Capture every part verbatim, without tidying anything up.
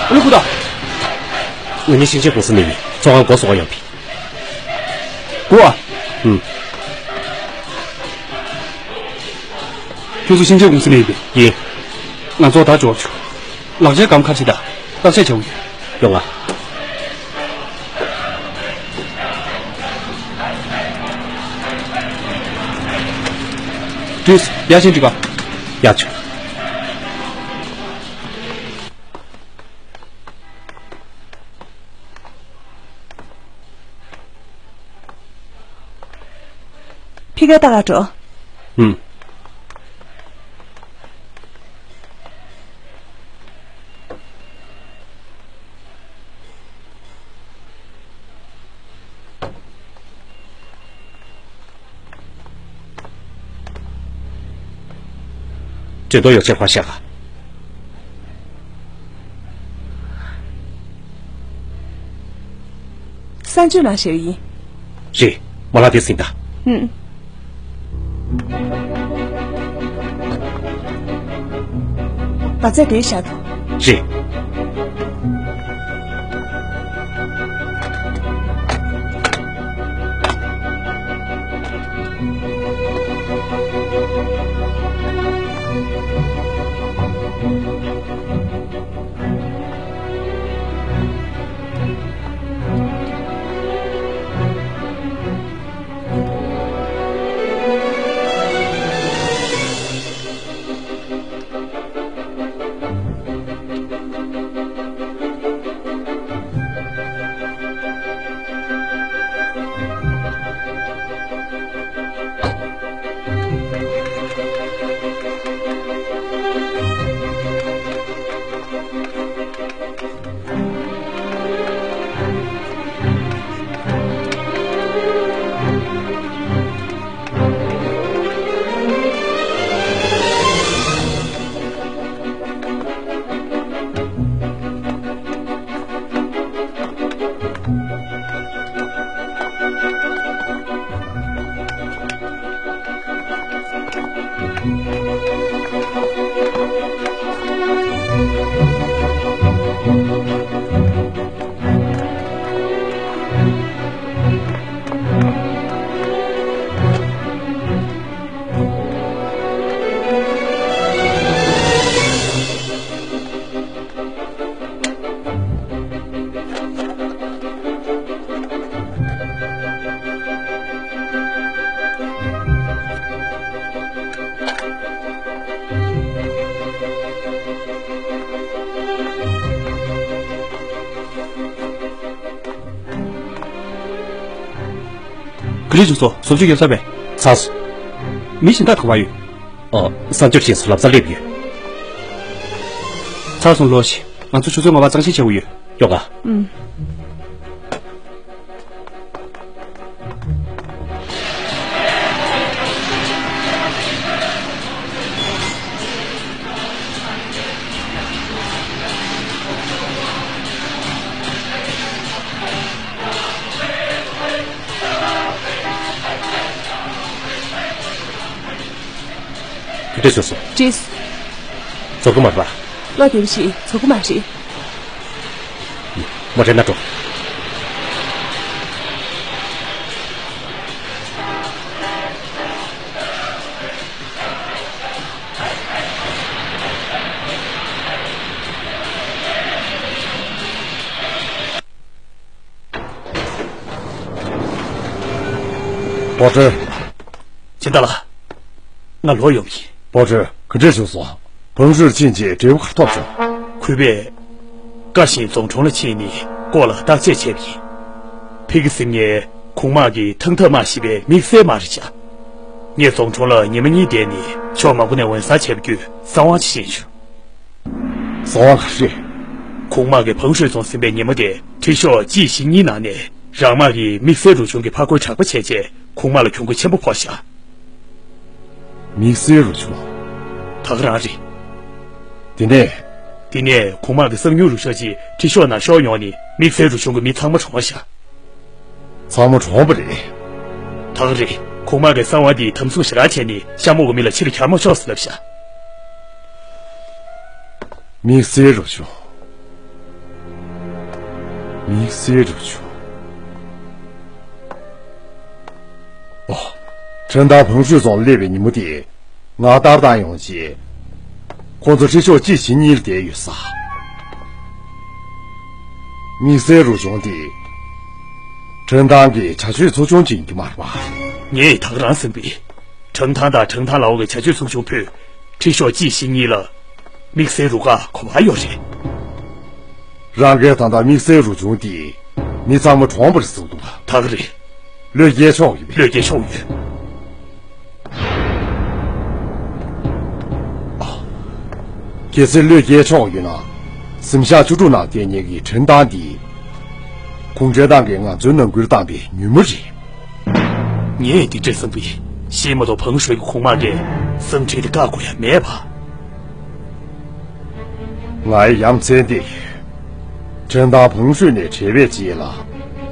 ཨ་ལུ་ཁུ་ད། ང་གཉིས་ཤིང་ཆེན་ཀུང་སི་ནས་ཡིན། ཚོང་ཁང་སྒོ་བཟོ་བ་ཡོང་པས། སྒོ་ཨ། ཨུམ། ཁྱོད་ཚོ་ཤིང་ཆེན་ཀུང་སི་ནས་ཡིན་པས། ཡིན། ང་ཚོ་ད་འབྱོར་བྱུང་། ལག་ཆའི་སྒམ་ཁ་ཕྱེ་དང་། བརྟག་དཔྱད་བྱ་འུ་ཡོད། ཡོང་ང་། ཏྲིས། ཡར་ཕྱིན་འགྲིག་ག་ཡར་བྱོན། ཕི་ག་ལྟ་ག་འགྲོ། ཨུམ། འགྲན་བསྡུར་ཡོ་བྱད་ཕར་བཞག་གསར་འཇོག་གནང་བཞག་ཡིན། རེད། མ་ལག་དེ་ཟིན་ད། ཨུམ། བ་ཚྭ་དེ་བཞག་ཐོ། རེད། ག་རེ་བྱུང་སོང་། བཟོ་བཅོས་ཡོད་ས་མེད། ཚར་སོང་། མི་གཞན་དག་ག་པར་ཡོད། ཨོ། གསར་འགྱུར་ཤེས་སུ་ལབ་རྩ་སླེབས་ཡོད། ཚར་སོང་ལོ་ཞིག་ང་ཚོ་ཆུ་ཚོད་ལྔ་པ་གཙང་ཞིང་བྱེད་དགོས་ཡོད། ཡོང་ང་། ཨུམ། ག་འདྲ་བྱུང་སོང་། ཅིས། ཚོར་གི་མ་རེད་པ། བློ་བདེ་པོ་ཞིག་ཚོར་གི་མ་རེད། མོ་ཊའི་ནང་འགྲོ། པོ་ཏྲི། སྦྱིན་བདག་ལགས། ང་ལོག་ཡོང་གི་ཡིན། པོ་ཏྲི། ག་འདྲ་བྱུང་སོང་། བང་ཧྲོས་ཕྱིན་རྗེས་འབྲས་བུ་ག་ཐོབ་བྱུང་། གུས་པས་བཀའ་བཞིན་རྫོང་གྲོང་ལ་ཕྱིན་ནས་སྐོར་ལ་བརྟག་དཔྱད་བྱས་པ་ཡིན། ཕ་གི་སིམ་ཉའི་གོང་དམག་གི་ཐང་ཐབ་དམག་ཞེས་པའི་དམིགས་བསལ་དམག་རེད་བཞག་ངས་རྫོང་གྲོང་ལ་ཉི་མ་གཉིས་བསྡད་ནས་ཕྱོགས་མང་པོ་ནས་འོས་གསར་བྱས་པ་བརྒྱུད་གསང་བ་ཅིག་ཤེས་བྱུང་། གསང་བ་ག་རེ། གོང་དམག་གིས་བང་ཧྲོས་རྫོང་ཟིན་པའི་ཉིན་མོ་དེ་ཁྲི་གཤོག་གཅིག་བཞི་གཉིས་ནང་ནས་རང་དམག་གིས་དམིགས་བསལ་རུ་ཆུང་གི་ཕར་རྒོལ་དྲག་པོ་བྱས་རྗེས་གོང་དམག་ལ་གྱོང་གུན་ཆེན་པོ་ཕོག་བཞག་དམིགས་བསལ་རུ་ཆུང་། ད་ག་རང་རེད། དེ་ནས། དེ་ནས་གོང་དམག་གི་གསང་ཉུལ་རུ་ཤོག་ཅིག་ཁྲི་གཤོག་ནང་ཤོར་ཡོང་ནས་དམིགས་བསལ་རུ་ཆུང་གི་མི་ཚང་མ་གྲོངས་བཞག་ཚང་མ་གྲོངས་པ་རེད། ད་ག་རེད། གོང་དམག་གིས་གསང་བ་འདི་དམ་བཟུང་ཞེ་དྲག་བྱས་ནས་ཤ་མོག་གི་མི་ལ་ཕྱིར་གྱར་མ་ཆོག་ཟེར་ལབ་བཞག་དམིགས་བསལ་རུ་ཆུང་། དམིགས་བསལ་རུ་བྱུང་། ཨོ། ཁྲིན་ཏང་བང་ཧྲོས་རྫོང་སླེབས་པའི་ཉིན་མོ་དེ། ང་ལྟར་བཏང་ཡོང་རྗེས། ཁོང་ཚོ་ཁྲི་ཤོག་གཅིག་བཞི་གཉིས་ལ་བསྡད་ཡོད་ས། དམིགས་བསལ་རུ་བྱུང་སྟེ། ཁྲིན་ཏང་གི་བྱ་སྤྱོད་ཚོགས་ཆུང་ཅིག་ཡིན་གྱི་མ་རེད་པ། ངས་ད་ག་རང་བསམ་པའི། ཁྲིན་ཏང་དང་ཁྲིན་ཏང་ལའོ་གི་བྱ་སྤྱོད་ཚོགས་ཆུང་ཕུད། ཁྲི་ཤོག་གཅིག་བཞི་གཉིས་ལ། དམིགས་བསལ་རུ་ཁག་ག་པར་ཡོད་རེད། རང་གིས་ད་ལྟ་དམིགས་བསལ་རུ་བྱུང་སྟེ། མི་ཚང་མ་གྲོངས་པ་རེད་བསམ་འདུག་པ། ད་ག་རེད། བློས་འགེལ་ཆོག་ཡོད་པས། བློས་འགེལ་ཆོག་ཡོད། གལ་སྲིད་བློས་འགེལ་ཆོག་ཡོད་ན། གཟིམ་ཤག་བཅུ་དྲུག་ནང་བསྡད་མཁན་གྱི་ཁྲིན་ཏང་འདི། གུང་ཁྲན་ཏང་གིས་ང་ཚོའི་ནང་ཁུལ་བཏང་པའི་ཉིན་མོ་རེད། ངས་འདི་འདྲ་བསམ་པའི། ཤེས་མ་གཏོགས་བང་ཧྲོས་ཀྱི་གོང་མ་གིས་བསམ་འཕྲིན་དེ་བཀག་དགོས་ཡ་མེད་པ། ང་ཡི་ཡ་མཚན་དེ། ཁྲིན་ཏང་བང་ཧྲོས་ནས་བྲལ་བའི་རྗེས་ལ་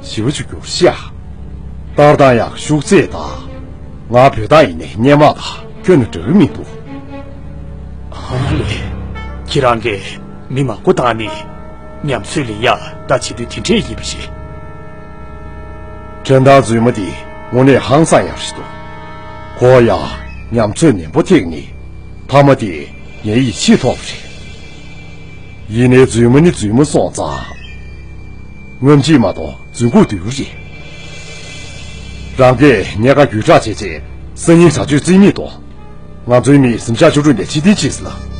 ཞེ་པོ་ཅིག་འགྱུར་ཤག་ལྟར་དང་ཡང་ཤུགས་ཚད་དང་། ང་བོད་ཏང་ཡིན་ནའི་སྔོན་མ་དང་ཁྱོན་ནས་འདྲ་གི་མི་འདུག་ཨ་ལེ། ཁྱེད་རང་གིས་མི་མང་པོ་བཏང་ནས་ཉམས་ཚོད་ལེན་ཡག་ལྟ་བྱེད་དུས་དེ་འདྲས་ཡིན་པ་རེད། ཁྲིན་ཏང་རྫུན་མ་འདི་དངོས་གནས་ཧང་སང་ཡག་རེད་འདུག་ཁོ་ཡང་ཉམས་ཚོད་ནན་པོ་ཐེག་ནས་མཐའ་མ་དེ་ངའི་ཡིད་ཆེས་ཐོབ་པ་རེད། ཡིན་ནའི་རྫུན་མ་ནི་རྫུན་མ་སོང་ཙང་། ངོམ་ཆེད་མ་གཏོགས་རྫུན་ཁུག་དུས་རེད། རང་གིས་ཉེན་ཁ་བརྒྱུད་བསྒྲགས་བྱས་རྗེས་སང་ཉིན་བྱ་སྤྱོད་རྩིས་མེད་གཏོང་། ང་ཚོའི་མི་གཟིམ་ཤག་བཅུ་དྲུག་ནས་ཕྱིར་འཐེན་བྱེད་ཟེར་ལ།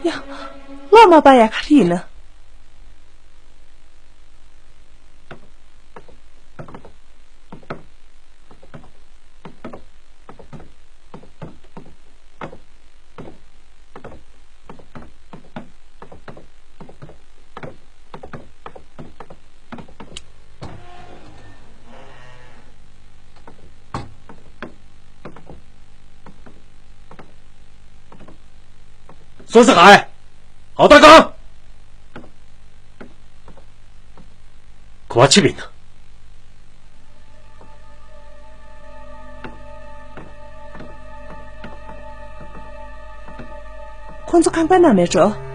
ཡ། བློ་མ་བབས་ཡ་ག་རེ་ཡིན་ན། སོ་སོ་ག་ཨའོ་ད་གང་། གོ་བ་ཆི་བིན། ཁོང་ཚོ་ཁང་པ་ནང་མེད་འགྲོ།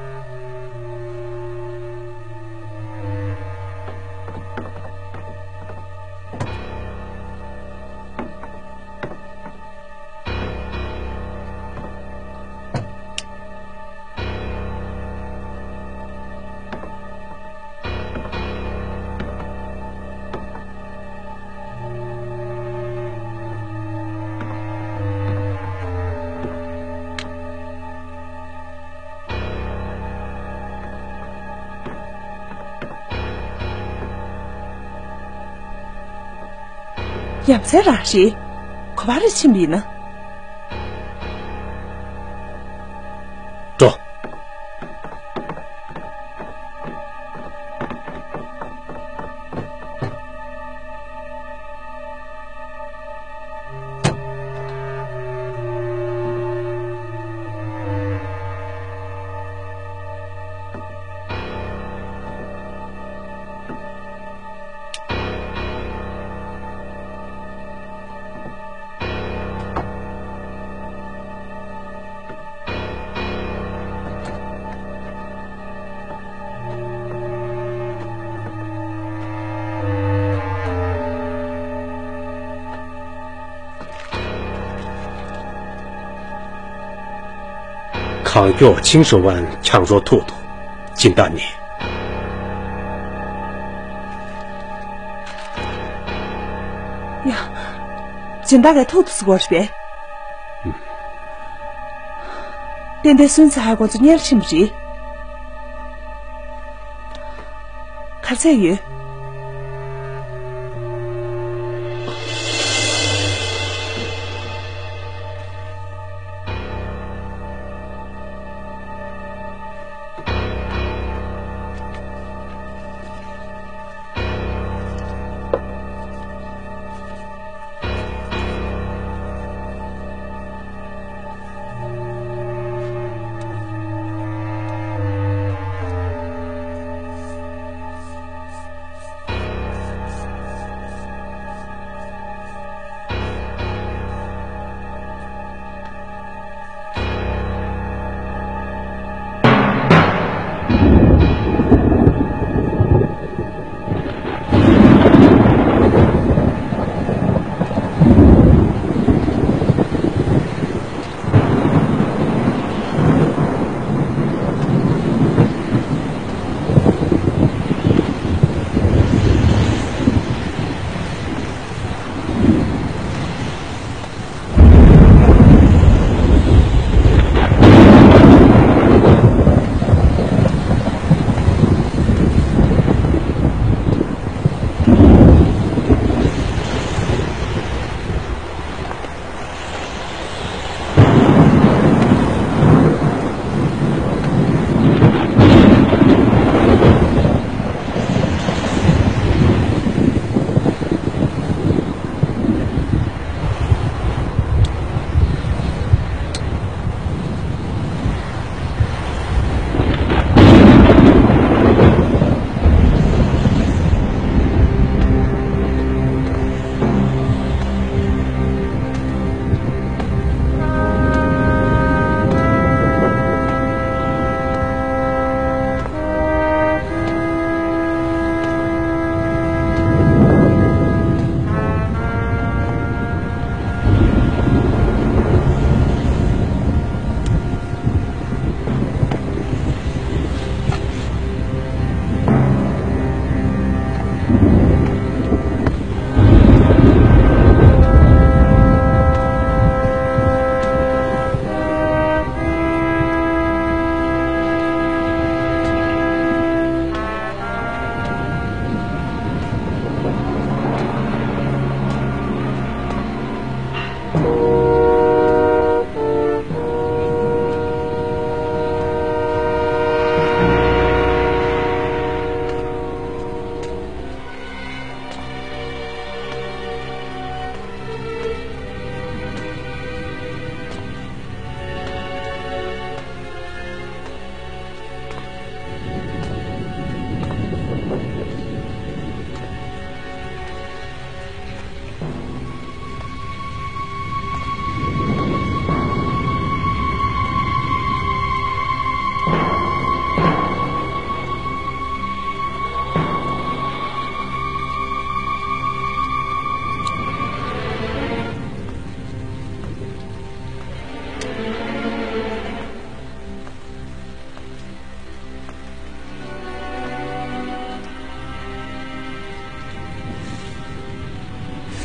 ཡ་མཚན་རང་རེད། ག་པར་ཕྱིན་པ་ཡིན་ན། འགྲོ། གང་མགྱོགས་ཆིང་ཧྲོ་ཝན་ཆང་རོ་ཐུག་འདུག་སྦྱིན་བདག་ནི། ཡ། སྦྱིན་བདག་གིས་ཐུག་འདུག་ཟེར་གོ་རེད་པས། ཏན་ཏན་སུན་ཙི་ཧའེ་ཁོང་ཚོ་གཉེར་ཕྱིན་པ་རེད། ག་ཚད་ཡོད།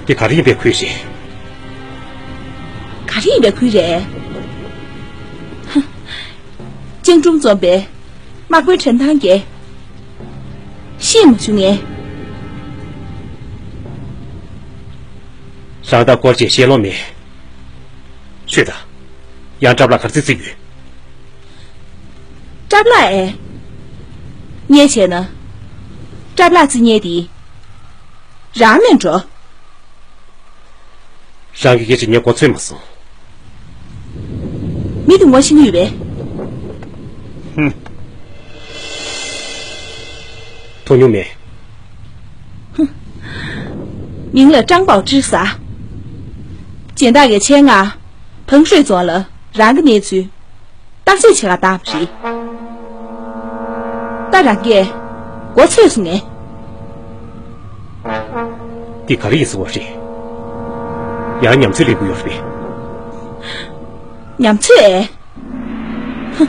འདི་ག་རེ་ཡིན་པའི་ཁུལ་རེད། ག་རེ་ཡིན་པའི་ཁུལ་རེད། ཧ། ཅང་ཀྲུང་རྩོམ་པའི་དམག་དཔོན་ཁྲེན་ཐང་གིས་ཤེས་མ་བྱུང་ངས། རང་ད་སྐོར་ཅིག་བཤད་ལོང་མེད། ཆོས་དང་། ཡང་སྐྲབ་ལག་གར་རྩི་རྩི་ཡོད། སྐྲབ་ལག་ཨེ། ངས་བྱས་ན། སྐྲབ་ལག་རྩི་མཁན་དེ། རང་མིན་འགྲོ། རང་གི་སྐད་ཆ་ངས་གོ་ཚོད་མ་སོང་། མི་དེ་ངོ་ཤེས་ཀྱི་ཡོད་པས། ཧུམ། མཐོང་མྱོང་མེད། ཧུམ། མིང་ལ་ཀྲང་པའོ་ཀྲི་ཟེར། སྦྱིན་བདག་གིས་ཆེད་མངགས་བང་ཧྲོས་རྫོང་ལ་རང་གི་གནས་ཚུལ་བརྟག་དཔྱད་བྱེད་གར་བཏང་བ་རེད། ད་རང་གིས་མགོ་ཚོས་སོང་ངས། འདི་ག་རེ་ཡིན་ཟེར་བ་རེད། ཡང་ཉམས་ཚོད་ལེན་དགོས་ཡོད་རེད་པས། ཉམས་ཚོད་ཨེ། ཧ།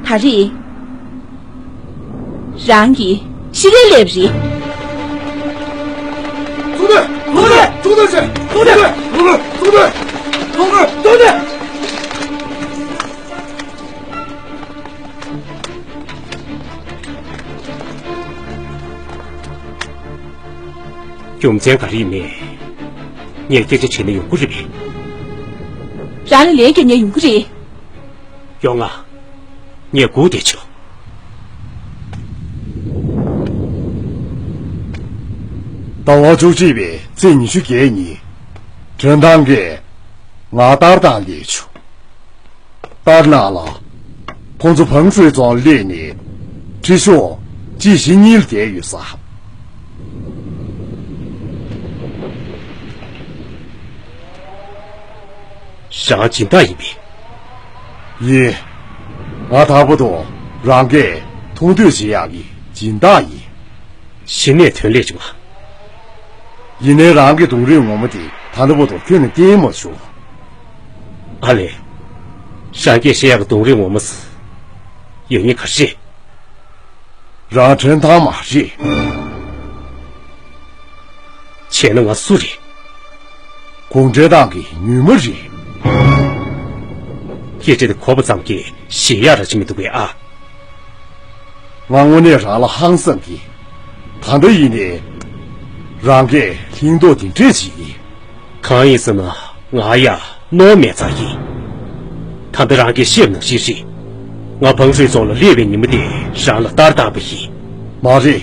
ད་རེས་རང་གི་ཤི་རན་སླེབས་རེད། ཚོགས་སྡེ། ཚོགས་སྡེ། ཚོགས་སྡེ་ཆེ། ཚོགས་སྡེ། ཚོགས་སྡེ། ཚོགས་སྡེ། ཚོགས་སྡེ། རྒྱུ་མཚན་ག་རེ་ཡིན་མིན། ངས་སྐད་ཆ་བྱས་ན་ཡོང་གི་རེད་པས། རང་ལ་ལན་རྒྱབ་ཉན་ཡོང་གི་རེད། ཡོང་ང་། ངས་སྒུག་བསྡད་ཆོག་ཟླ་བ་བཅུ་གཅིག་པའི་ཚེས་ཉི་ཤུ་བརྒྱད་ཉིན། ཁྲེན་ཐང་གིས་ང་ཏར་དང་སླེབས་བྱུང་། ཏར་ནང་ལ། ཁོང་ཚོ་བང་ཧྲོས་རྫོང་སླེབས་ནས། ཁྲི་ཤོག་ཅི་ཞི་གཉིས་ལ་བསྡད་ཡོད་ས། རང་སྦྱིན་བདག་ཡིན་པས། ཡིན། ང་ད་བར་དུ་རང་གིས་མཐོང་ཐོས་བྱེད་ཡག་གི་སྦྱིན་བདག་ཡིན། གཞི་ནས་ཐོན་ལས་བྱུང་བ། ཡིན་ནའི་རང་གི་གདོང་རིས་ངོ་མ་དེ་ད་ལྟ་བར་དུ་ཁྱོན་ནས་བསྟན་མ་བྱུང་། ཨ་ལས། རང་གིས་བཤད་ཡག་གི་གདོང་རིས་ངོ་མ་ཟེར། ཡོད་ཉེན་ག་རེ་རེད། རང་ཁྲེན་ཐང་མ་རེད། བྱས་ན་ང་སུ་རེད། གུང་ཁྲན་ཏང་གི་ཉུལ་མ་རེད། སྐད་ཆ་དེ་གོ་བ་ཙམ་གྱིས་ཞེད་ཡག་ར་ཅིག་མི་འདུག་པས་ཨ། ང་དངོས་གནས་རང་ལ་ཧང་སངས་ཀྱི། ད་ལྟ་ཡིན་ནའི། རང་གིས་ལྷིང་ཏོག་དེ་འདྲས་བྱེད་ཀྱི། གང་ཡིན་ཟེར་ན་ང་ཡ་རྣོ་མེད་ཙང་ཡིན། ད་ལྟ་རང་གིས་བཤད་ནང་བཞིན་རེད། ང་བང་ཧྲོས་རྫོང་ལ་སླེབས་པའི་ཉིན་མོ་དེ་རང་ལ་ཏར་བཏང་བ་ཡིན། མ་རེད།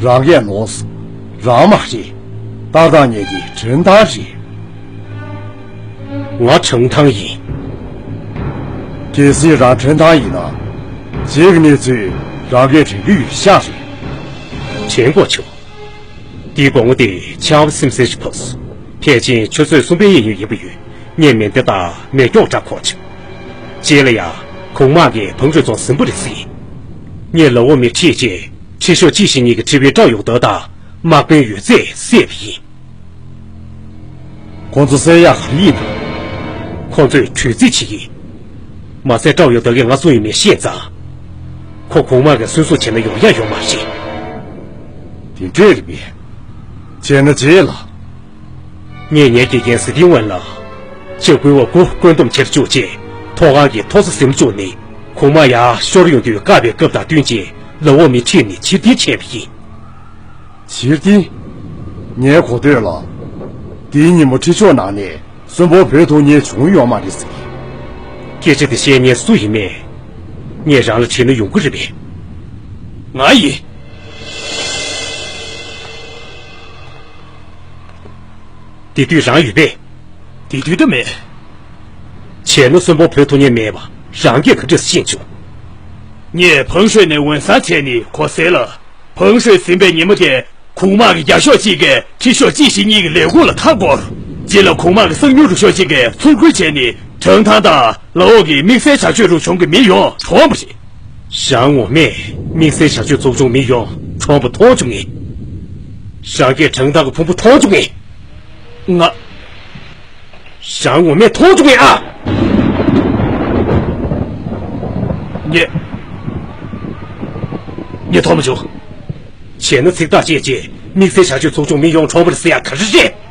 རང་གིས་ནོར་སོང་། རང་མ་རེད། ཏར་བཏང་མཁན་དེ་ཁྲེན་ཐང་རེད། ང་ཁྲེན་ཐང་ཡིན། གལ་སྲིད་རང་ཁྲེན་ཐང་ཡིན་ན། རྗེས་ཀྱི་གནས་ཚུལ་རང་གིས་དྲན་གྱི་ཡོད་ཤག་རེད། དྲན་དགོས་བྱུང་། དེའི་དགོང་མོ་དེ་ཆར་པ་སིམ་སིམ་ཞིག་ཕབ་སོང་། ཕལ་ཆེར་ཆུ་ཚོད་གསུམ་པའི་གཡས་གཡོན་ཡིན་པ་ཡོད། ངས་མེ་མདའ་དང་མེ་སྒྱོགས་འདྲ་འཁོར་བྱུང་། རྗེས་ལ་ཡང་གོང་དམག་གིས་བང་ཧྲོས་རྫོང་ཟིན་པོ་རེ་བཟུང་། ངས་ལའོ་མི་ཁྲིད་རྗེས་ཁྲི་ཤོག་ཅི་ཞི་གཉིས་ཀྱི་ཁྲི་པའི་ཀྲའོ་ཡོག་ཏོ་དང་དམག་དཔོན་ཡོད་ཚད་བསད་པ་ཡིན། ཁོང་ཚོ་བསད་ཡག་ག་རེ་ཡིན་ནམ། ཁོང་ཚོས་དྲོད་རྩིས་བྱེད་ཀྱི། མ་ཟད་ཀྲའོ་ཡོག་ཏོ་གིས་ང་སུ་ཡིན་མིན་ཤེས་ཙང་། ཁོ་གོང་དམག་གིས་སུན་གཙེར་བྱས་ན་ཡོང་ཡག་ཡོད་མ་རེད། དེ་འདྲས་རེད་པས། བྱས་ན་རྗེས་ལ། ངས་ངའི་དགེ་རྒན་ཟི་ཏིང་ཝན་ལ། ཕྱིར་འབུད་པ་དགུ་བཀོད་འདོམས་བྱེད་དུ་བཅུག་རྗེས། ཐོག་ཁང་གི་ཐོག་ས་ཟིན་བཅུག་ནས། གོང་དམག་ཡར་ཤོར་ཡོང་དུས་བཀག་པའི་སྐབས་དང་བསྟུན་ཏེ། ལའོ་མི་ཁྲིད་ནས་ཕྱིར་འཐེན་བྱས་པ་ཡིན། ཕྱིར་འཐེན། ངའི་གོ་ཐོས་ལ། དེའི་ཉིན་མོ་ཁྲི་ཕྱོགས་ནང་ནས་གསོན་པོ་བོད་ཐུག་མཁན་བྱུང་ཡོད་མ་རེད་ཟེར། སྐད་ཆ་དེ་བཤད་མཁན་སུ་ཡིན་མིན། ངས་རང་ལ་དྲིས་ན་ཡོང་གི་རེད་པས། ང་ཡིན། དེ་དུས་རང་ཡོད་པས། དེ་དུས་ད་མེད། བྱས་ན་གསོན་པོ་བོད་ཐུག་མཁན་མེད་པ་རང་གིས་ག་འདྲས་ཤེས་བྱུང་། ངས་བང་ཧྲོས་ནས་འོད་སང་བྱས་ནས་གོ་གསལ་ལ། བང་ཧྲོས་ཟིན་པའི་ཉིན་མོ་དེ། གུང་དམག་གི་བརྒྱ་ཤོག་གཅིག་གིས་ཁྲི་ཤོག་གཅིག་བཞི་གཉིས་ཀྱི་ལས་ཁུངས་ལ་མཐའ་བསྐོར། རྗེས་ལ་གུང་དམག་གི་གསང་ཉུལ་རུ་ཤོག་གཅིག་གིས་ཚུར་རྒོལ་བྱས་ནས་ཁྲང་ཐང་དང་ལའོ་གི་དམིགས་བསལ་བྱ་སྤྱོད་རུ་ཆུང་གི་མི་ཡོངས་གྲོངས་པ་རེད། ཞང་ངོ་མས་དམིགས་བསལ་བྱ་སྤྱོད་ཚོགས་ཆུང་མི་ཡོངས་གྲོངས་པ་མཐོང་བྱུང་ངས། རང་གིས་ཁྲང་ཐང་གི་ཕུང་པོ་མཐོང་བྱུང་ངས། ང་། ཞང་ངོ་མས་མཐོང་བྱུང་ངས་ཨ། ངས། ངས་མཐོང་མ་བྱུང་། བྱས་ན་ཚིག་ཐག་བཅད་རྗེས་དམིགས་བསལ་བྱ་སྤྱོད་ཚོགས་ཆུང་མི་ཡོངས་གྲོངས་པ་རེད་ཟེར་ཡ་ག་རེ་རེད།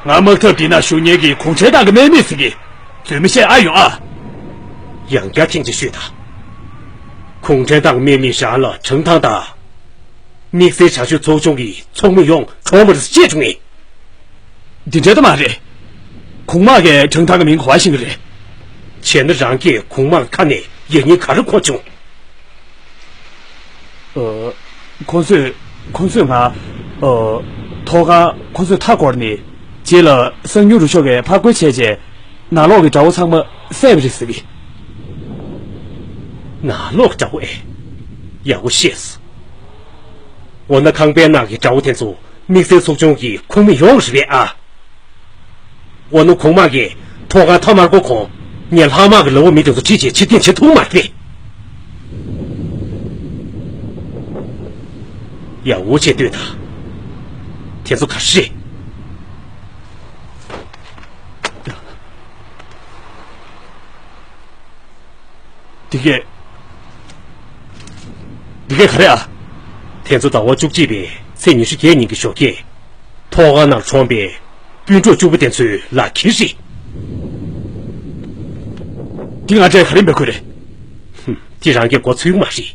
ང་དམག་འཐབ་འདི་ན་བཞུགས་མཁན་གྱི་གུང་ཁྲན་ཏང་གི་དམག་མི་ཟེར་གྱི། རྫུན་མ་བཤད་ཨ་ཡོང་ཨ། ཡང་བསྐྱར་ཐེངས་གཅིག་ཤོད་དང་། གུང་ཁྲན་ཏང་གི་དམག་མིས་རང་ལ་ཁྲང་ཐང་དང་། དམིགས་བསལ་བྱ་སྤྱོད་ཚོགས་ཆུང་གི་ཚོགས་མི་ཡོངས་གྲོངས་པ་རེད་ཟེར་བཤད་བྱུང་ངས། འདི་འདྲ་ད་མ་རེད། གུང་དམག་གིས་ཁྲང་ཐང་གི་མིང་གོ་བ་ཤེས་ཀྱི་རེད། བྱས་ན་རང་གིས་གུང་དམག་ཁ་ནས་ཡང་སྙིང་ག་རེ་གོ་བྱུང་། ཨ། ཁོང་ཚོས། ཁོང་ཚོས་ང་། ཨ། ཐོག་ཁར་ཁོང་ཚོས་མཐའ་བསྐོར་ནས། རྗེས་ལ་གསང་ཉུལ་རུ་ཤོག་གིས་ཕར་རྒོལ་བྱས་རྗེས། ནང་ལོགས་ཀྱི་དགྲ་བོ་ཚང་མ་བསད་པ་རེད་ཟེར་གི། ནང་ལོགས་དགྲ་བོ་ཨེ། ཡག་པོ་ཤེས་སོང་། འོ་ན་ཁང་པའི་ནང་གི་དགྲ་བོ་དེ་ཚོ་དམིགས་བསལ་ཚོགས་ཆུང་གི་ཁོངས་མི་ཡོངས་རེད་པས་ཨ། འོ་ན་གོང་དམག་གིས་ཐོག་ཁར་མཐའ་མར་བསྐོར་གོང་། ངས་ལྷག་དམག་གི་ལའོ་མི་དེ་ཚོ་ཁྲིད་བྱས་ཕྱིར་འཐེན་བྱེད་ཐུབ་མ་རེད་པས། ཡག་པོ་བྱས་ལྟོས་དང་། དེ་ཚོ་ག་རེ་རེད། འདི་གས། འདི་གས་ག་རེ་ཨ། དེ་ཚོ་ཟླ་བ་བཅུ་གཅིག་པའི་ཚེས་ཉི་ཤུ་བརྒྱད་ཉིན་གྱི་ཞོགས་ཀས། ཐོག་ཁ་ནང་གྲོངས་པའི་སྤུན་གྲོགས་གཅིག་པོ་དེ་ཚོའི་ལག་འཁྱེར་རེད། འདི་ང་འདྲས་ག་རེ་འབད་དགོས་རེད། ཧུམ། འདི་རང་གིས་མགོ་ཚོས་ཀྱི་མ་རེད།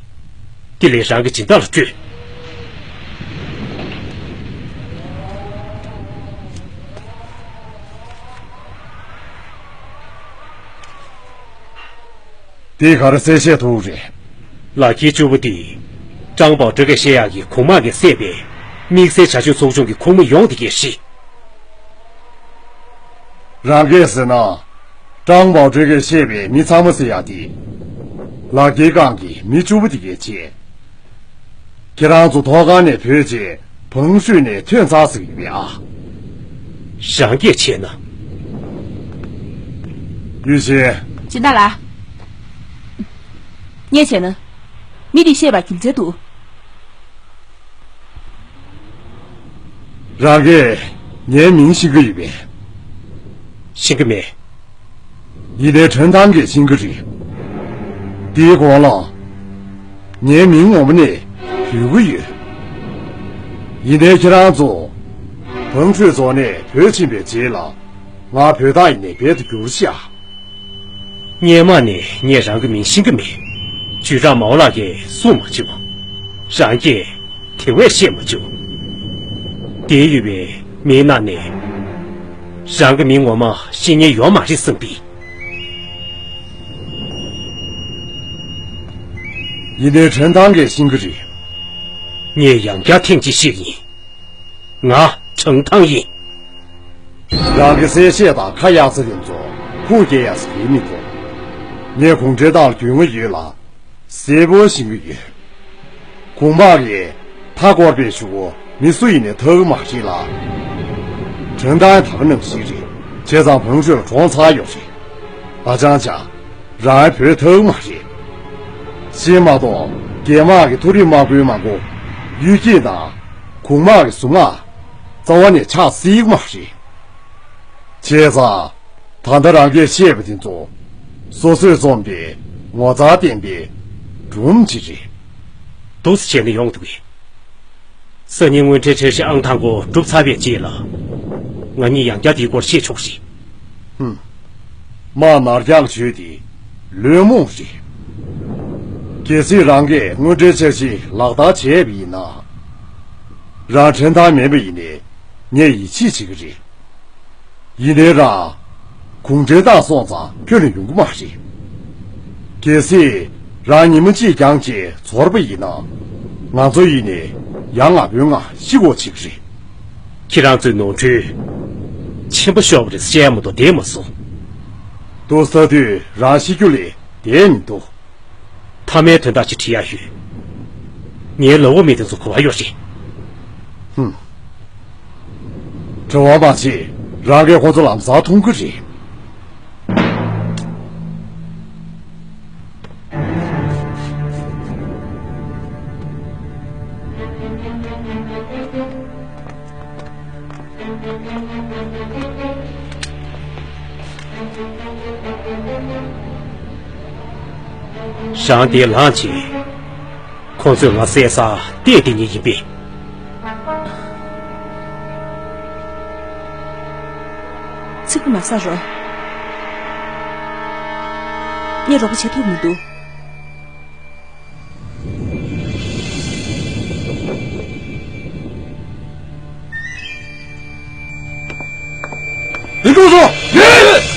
འདི་ལས་རང་གི་སྦྱིན་བདག་ལ་སྤྲོད། འདི་ག་རེ་གསལ་བཤད་ཐུབ་རེད། ལག་འཁྱེར་བཅུ་པོ་འདི། ཀྲང་པའོ་ཀྲི་གིས་བཤད་ཡག་གི་གོང་དམག་གིས་བསད་པའི་དམིགས་བསལ་བྱ་སྤྱོད་ཚོགས་ཆུང་གི་ཁོངས་མི་ཡོངས་དེ་གས་རེད། རང་གིས་ཟེར་ན། ཀྲང་པའོ་ཀྲི་གིས་བཤད་པའི་མི་ཚང་མ་ཟེར་ཡག་དེ། ལག་འཁྱེར་སྒང་གི་མི་བཅུ་པོ་དེ་གས་བྱས། ཁྱེད་རང་ཚོ་ཐོག་ཁང་ནས་བྲོས་རྗེས་བང་ཧྲོས་ནས་ཐོན་ཚར་ཟེར་གྱི་ཡོད་པས་ཨ། རང་གིས་བྱས་ན། ཡུས་ཤིན། སྦྱིན་བདག་ལགས། ངས་བྱས་ན། མི་འདིས་བཤད་པ་རྒྱུ་མཚན་འདུག་རང་གིས་ངའི་མིང་ཤེས་ཀྱི་ཡོད་པས། ཤེས་ཀྱི་མེད། ཡིན་ནའི་ཁྲེན་ཐང་གིས་ཤེས་ཀྱི་རེད། དེའི་གོང་ལ། ངའི་མིང་ངོ་མ་ནས་ཡོད་ཀྱི་ཡོད། ཡིན་ནའི་ཁྱེད་རང་ཚོ། བང་ཧྲོས་རྫོང་ནས་བྲོས་ཕྱིན་པའི་རྗེས་ལ། ང་བོད་བདག་ཡིན་ནའི་རྦད་དེ་འགྱུར་ཤག་སྔོན་མ་ནས་ངས་རང་གི་མིང་ཤེས་ཀྱི་མེད། ཅུས་ཀྲང་མའོ་ལགས་ཀྱིས་གསུངས་མ་བྱུང་། རང་གིས་དེ་བས་བཤད་མ་བྱུང་། འདིར་ཡོད་པའི་མིའི་ནང་ནས། རང་གི་མིང་ངོ་མ་ཤེས་མཁན་ཡོད་མ་རེད་བསམ་པས། ཡིན་ནའི་ཁྲེན་ཐང་གིས་ཤེས་ཀྱི་རེད། ངས་ཡང་བསྐྱར་ཐེངས་གཅིག་བཤད་ཀྱི་ཡིན། ང་ཁྲེན་ཐང་ཡིན། རང་གི་གསལ་བཤད་དང་ཁ་གཡར་ས་དེ་ཚོ་ཁུངས་སྐྱེལ་ཡག་ས་གང་ཡང་མི་འདུག་ངས་གུང་ཁྲན་ཏང་ལ་རྒྱུས་མངའ་ཡོད་ལ། གསལ་པོ་ཤེས་ཀྱི་ཡོད། གོང་དམག་གིས་མཐའ་བསྐོར་བའི་གཞུག་གུ་མི་སུ་ཡིན་ནའི་ཐར་གྱི་མ་རེད་ལ། ཁྲེན་ཐང་ད་ག་ནང་བཞིན་རེད། བྱས་ཙང་བང་ཧྲོས་ལ་གྲོངས་ཚར་ཡོད་རེད། ཨ་ཅང་ཅང་། རང་བོད་ཐར་གྱི་མ་རེད། ཤེས་མ་གཏོགས་རྒྱ་དམག་གི་མཐོ་རིམ་དམག་དཔོན་མང་པོ་གཡུལ་འགྱེད་དང་། གོང་དམག་གི་གཟུངས་སྔགས་རྩ་བ་ནས་ཕྱག་བསྲེ་གི་མ་རེད། བྱས་ཙང་། ད་ལྟ་རང་གིས་བཤད་པ་དེ་ཚོ། སོ་སོས་རྩོམ་པའི་ངོ་མཚར་ལྡན་པའི་སྒྲུང་ཅིག་རེད། འདུག་སེ་བྱས་ནས་ཡོང་ཐུབ་པས། སང་ཉིན་དངོས་འབྲེལ་འཆར་གཞི་ཨང་དང་པོ་གྲུབ་ཚར་བའི་རྗེས་ལ། ང་གཉིས་ཡང་བསྐྱར་དེའི་སྐོར་བཤད་ཆོག་རེད། ཧུམ། དམག་ནར་འགྱངས་བྱས་ཏེ་ལོས་རྨོངས་རེད། གལ་སྲིད་རང་གིས་དངོས་འབྲེལ་འཆར་གཞི་ལག་བསྟར་བྱས་པ་ཡིན་ན། རང་ཁྲེན་ཐང་མིན་པ་ཡིན་ནའི། ངས་ཡིད་ཆེས་བྱེད་ཀྱི་རེད། ཡིན་ནའི་རང་། གུང་ཁྲན་ཏང་སོང་ཙང་ཁྱོན་ནས་ཡོང་གི་མ་རེད། གལ་སྲིད་རང་ཉི་མ་གཅིག་རྐྱང་གཅིག་ཚོར་བ་ཡིན་ན། ང་ཚོ་ཡིན་ནའི་ཡ་ང་བོའི་ངང་ཤི་དགོས་བྱེད་ཀྱི་རེད། ཁྱེད་རང་ཚོའི་ནོར་འཁྲུལ་ཆེན་པོ་ཤོར་བ་རེད་བཤད་མ་གཏོགས་བསྡད་མ་སོང་། ལྟོ་ཟ་དུས་རང་ཤི་རྒྱུ་ལས་བསྡད་མི་འདུག་མཐའ་མའི་དོན་དག་ཅིག་དྲི་ཡ་ཡོད། ངའི་ལབ་འོ་མི་དེ་ཚོ་གོ་བ་ཡོད་རེད། ཧུམ། དྲི་བ་མ་བྱེད། རང་གིས་ཁོ་ཚོ་ལམ་སང་མཐོང་གི་རེད། ཞང་དེ་ལངས་བྱས། ཁོང་ཚོས་ང་བསད་ས་བལྟས་དེ་ཉིད་ཡིན་པས། ཚིག་པ་མ་ཟ་རོགས། ངས་རོགས་པ་བྱེད་ཐུབ་མི་འདུག་ལིན་ཀྲུའུ་ཧྲུའུ། ཡོད།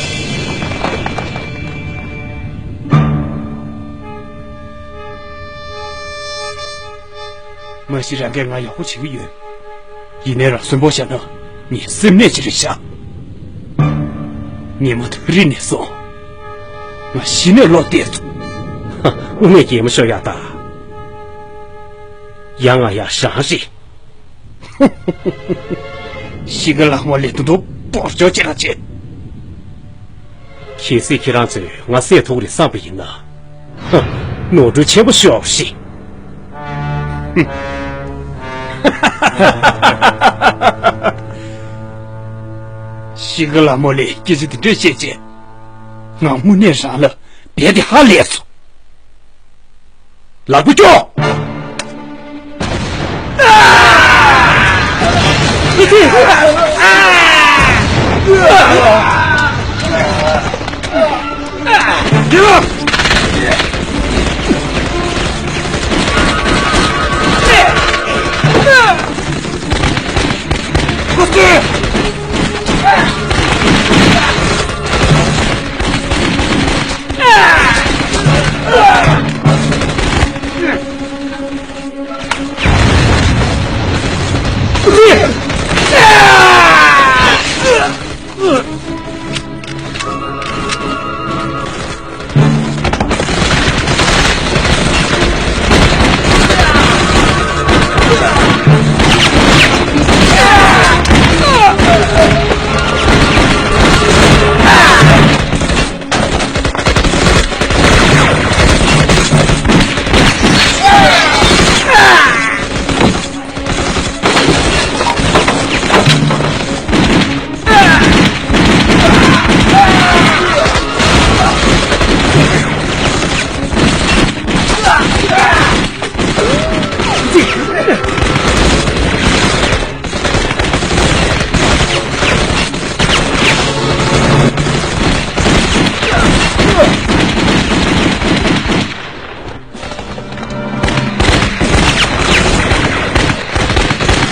མ་གཞི་རང་གིས་ང་ཡག་པོ་བྱེད་ཀྱི་ཡོད། ཡིན་ནའི་རང་གསོན་པོ་བཞག་ན་ངའི་སེམས་ནད་ཅིག་རེད་ཤག་ཉི་མ་དེ་རིང་ནས་བཟུང་ང་གཞི་ནས་བློ་གཏད་ཚུགས། ཧ། དངོས་གནས་གད་མོ་ཤོར་ཡག་ད། ཡ་ང་ཡ་ཞང་རེད། ཤི་གི་ལ་མོ་ལས་དུ་དུ་སྤོར་ཆོག་ཅེ་ལ་ཆེ། གལ་སྲིད་ཁྱེད་རང་ཚོས་ང་བསད་ཐུབ་རེད་བསམ་པ་ཡིན་ན། ཧ། ནོར་འཁྲུལ་ཆེན་པོ་ཤོར་ཞིག་ཤི་གི་ལ་མོ་ལས་སྐད་ཆ་དེ་འདྲས་བཤད་ཅེ། ང་དངོས་གནས་རང་ལ་རྦད་དེ་ཧ་ལས་སོང་། ལག་པ་སྐྱོ།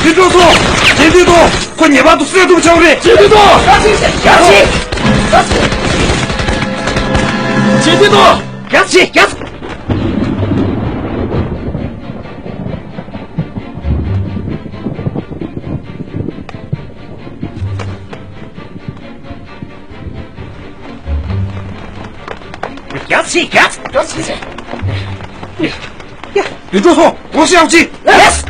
ལིན་ཀྲུའུ་ཧྲུའུ། ཇེ་ཏི་ཏོ། ཁོ་ངེས་པར་དུ་བསད་ཐུབ་ཆོག་རེད། ཇེ་ཏི་ཏོ། ཡ་ཆི། ཡ་ཆི། ཇེ་ཏི་ཏོ། ཡ་ཆི། ཡ་ཆི། ཡ་ཆི། ཡ་ཆི། ཡ་ཆི། ཡ། ཡ། ལིན་ཀྲུའུ་ཧྲུའུ། ཡ་ཆི། ཡ་ཆི།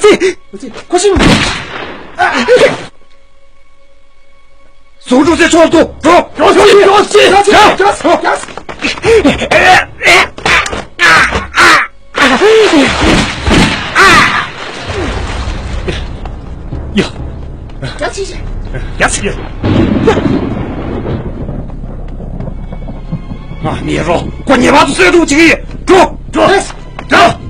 ཙི། ཁོ་ཤི། ཟུང་འཇུག་ཚེ་ཕྱོགས་དུ་འགྲོ། འགྲོ་སི་འགྲོ་སི་འགྲོ་སི་འགྲོ་སི། ཡ། ཡ་ཆི་ཆི། ང་མི་རོ་ཁོ་ཉེ་བར་དུ་གསོད་འདུག་ཅིག་ཡིན། འགྲོ་འགྲོ་འགྲོ།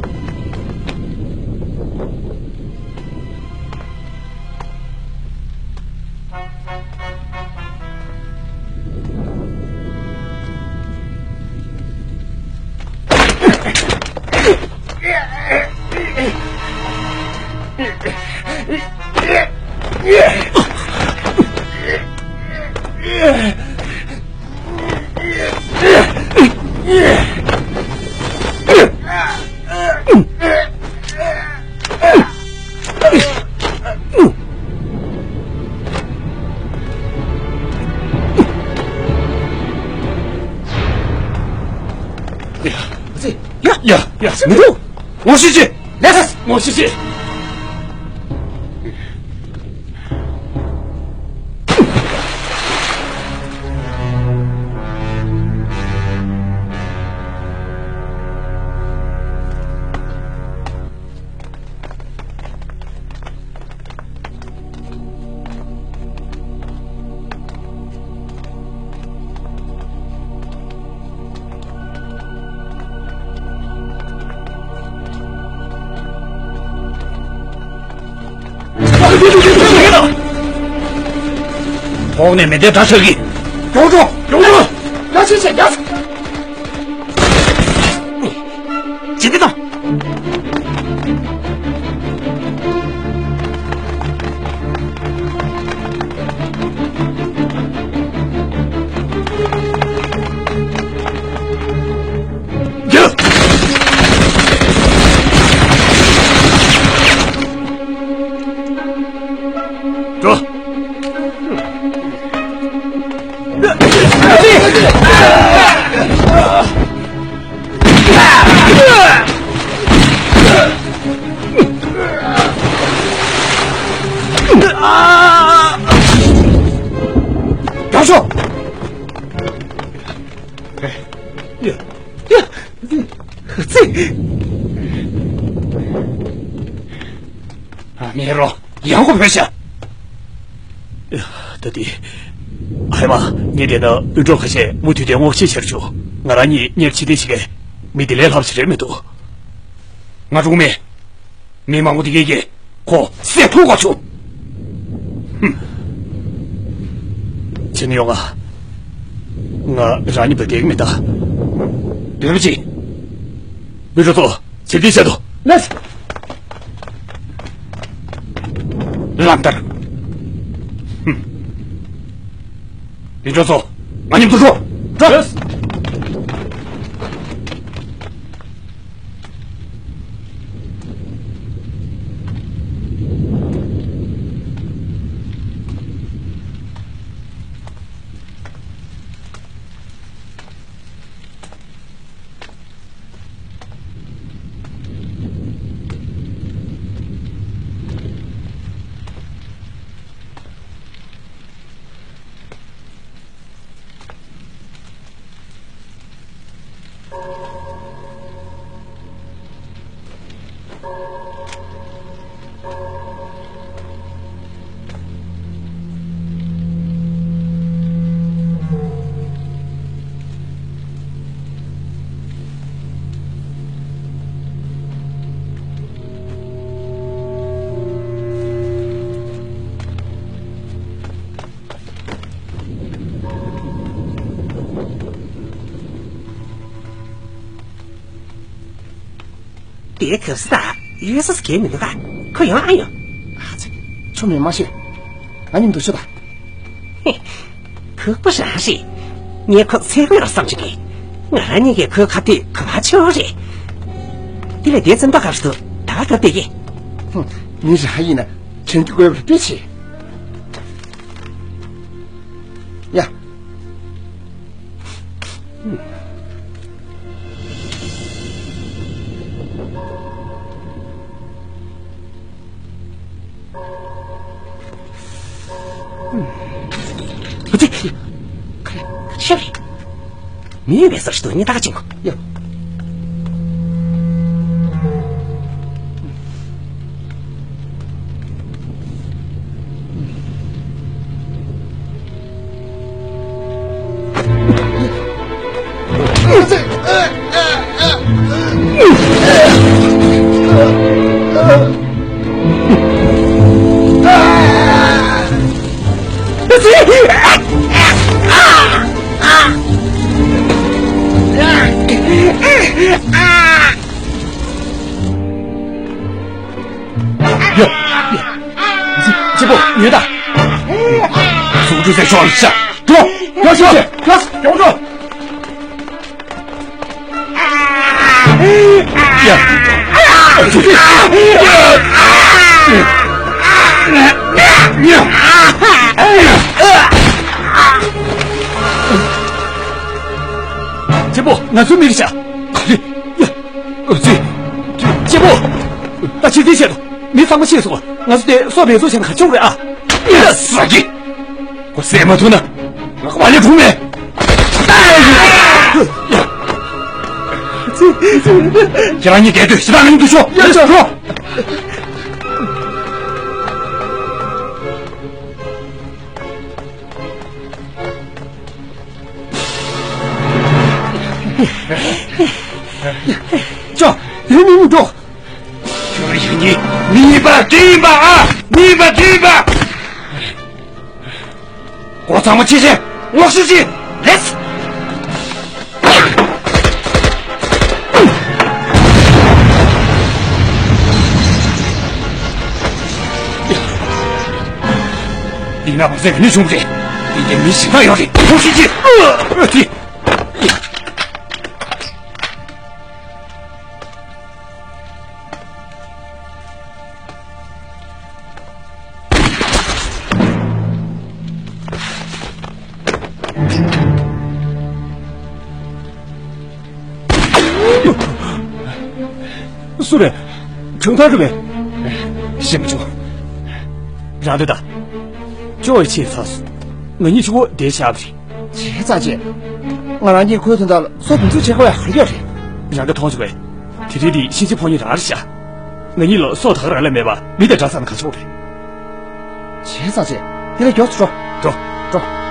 ཡ། ཡ། ཡ། མི་འདུག་ངོ་ཤེས་ཅི། ལེགས། ངོ་ཤེས་ཅི། ཐོག་ནས་མི་བདེ་དྲག་ཤོས་ཀྱི། མགྱོགས་འགྲོ། མགྱོགས་འགྲོ། ཡ་ཆི་ཆི་ཡ། ཇི་འདི་དང་། འགྲོ། རྒྱག་ཤོག་ཡ། ཡ། ཙི། ཨ་མེ་རོ། ཡང་སྒོ་བོད་ཤ། ད་དེ། ཧའི་མ། ངས་བལྟས་ན་དབུལ་གྲོལ་ཁ་ཤས་མུ་མཐུད་དེ་སྔོག་བཤེར་བྱེད་རྒྱུ། ང་རང་གཉིས་གཉེར་ཕྱི་འཐེན་བྱེད་མཁན་མི་དེ་ལས་ལྷག་ཞིག་རེད་མི་འདུག་ང་འགྲོ་གི་མེད། མི་མང་པོ་དེ་གས་ཀྱིས་ཁོ་བསད་ཐུབ་དགོས་བྱུང་། ཧུམ། ཕྱིན་ཡོང་ང་། ང་རང་གཉིས་བོད་དེ་གི་མི་ད། འདོད་པ་ཅི། མི་འགྲོ་ཐོ། ཚིག་འདི་བཤད་དོ། ལགས། ལགས་འདར། ཧུམ། མི་འགྲོ་ཚོ། ང་མཉམ་དུ་འགྲོ། འགྲོ། ལགས། དེའི་གབ་ས་དང་ཡོད་ས་སུ་གས་མི་འདུག་ག་ཁོ་ཡོང་ཨ་ཡོང་། ཨ་ཙི། ཆོ་མེད་མ་ཤེས། ང་མཉམ་དུ་ཤོད་ད། ཧེ། ཁུག་པ་རང་རེད། ངས་ཁོ་འཚོལ་དགོས་ར་བསམ་བྱུང་གི། ང་རང་གཉིས་ཀས་ཁོའི་ཁ་ཐུག་ག་བ་ཆེ་བ་རེད། དེ་ལས་དེ་ཙམ་ཏག་ཏག་ཏུ་ད་ག་བསྡད་ཀྱི། ཧུམ། མི་རང་ཡིན་ན་དྲན་རྒྱུ་དགོས་པར་དཔེ་ཆེ། ཡ། ཧུམ། མི་ཡོད་པའི་ས་ཞིག་ཏུ་ཉིན་ལྟར་ཕྱིན་གོ། ཡ། ཡ། ཡ། སྐྱེས་པོ་ཉོན་དང་། སུ་འགྲོ་ཟེར་ཤོག་ལ་ཤ། འགྲོ། ཡ་ཤ་ཤ། ཡ་ཡོང་འགྲོ། ཡ། སྐྱེས་པོ་ང་ཚོའི་མི་རེད་ཤག་ག་རེ། ཡ། ཨ་ཙི། སྐྱེས་པོ། ད་ཕྱིར་འཐེན་བྱེད་དོ། མི་ཚང་མ་ཤེས་སོང་། ང་ཚོ་དེ་སྲོག་མེ་བཙོ་བྱས་ན་ག་ཆོག་རེད་ཨ། ཡ་ས་གི། ཁོ་བསད་མ་ཐུབ་ན། ང་ཁོ་མ་ལས་ཁུངས་མེད། ཁྱེད་རང་གཉིས་བསྡད་དུས་ཞེ་དྲག་ནང་དུ་ཤོག་ཡ་ཤོག་ཤོག་ཅོ། དེ་མི་མི་འགྲོ། ཁྱོད་རང་གཉིས་མི་ཡིན་པ་འདྲེ་ཡིན་པ་ཨ། མི་ཡིན་པ་འདྲེ་ཡིན་པ། སྒོ་ཚང་མ་ཕྱེ་བྱས་ལོག་ཤོག་ཅིག་ལེགས། འདི་ན་བ་ཟེ་ག་ནས་བྱུང་རེད། འདི་འདྲའི་མི་ཞིག་ན་ཡོད་རེད། ལོག་ཤོག་ཅིག་ཨ་ཙི། སུ་རེད། གྲོང་ཐང་རེད་པས། ཤེས་མ་བྱུང་། རང་འདོད་ད། ཅོ་ཡི་ཆེས་ཚ་སོང་། ང་གཉིས་ཆུ་བོ་བསྡད་བཞག་པ་རེད། བྱས་ཙང་བྱས། ང་རང་གཉིས་ཁོའི་དོན་དག་ལ་སྲོག་འབུལ་ཚུལ་བྱེད་དགོས་ཡ་ག་རེ་ཡོད་རེད། རང་གིས་མཐོང་བྱུང་བས། དེ་རིང་འདི་གཤིན་རྗེ་ཕོ་ཉ་རང་རེད་ཤག་ང་གཉིས་ལ་སྲོག་ད་ག་རང་ལས་མེད་པ་མི་དང་འདྲ་ཚར་ན་ག་ཆོག་རེད། བྱས་ཙང་བྱས། འདི་ལ་མགྱོགས་སུ་འགྲོ། འགྲོ། འགྲོ།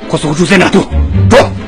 ཁོ་ཚོ་འགྲོ་ཟེར་ན་འདུག་འགྲོ།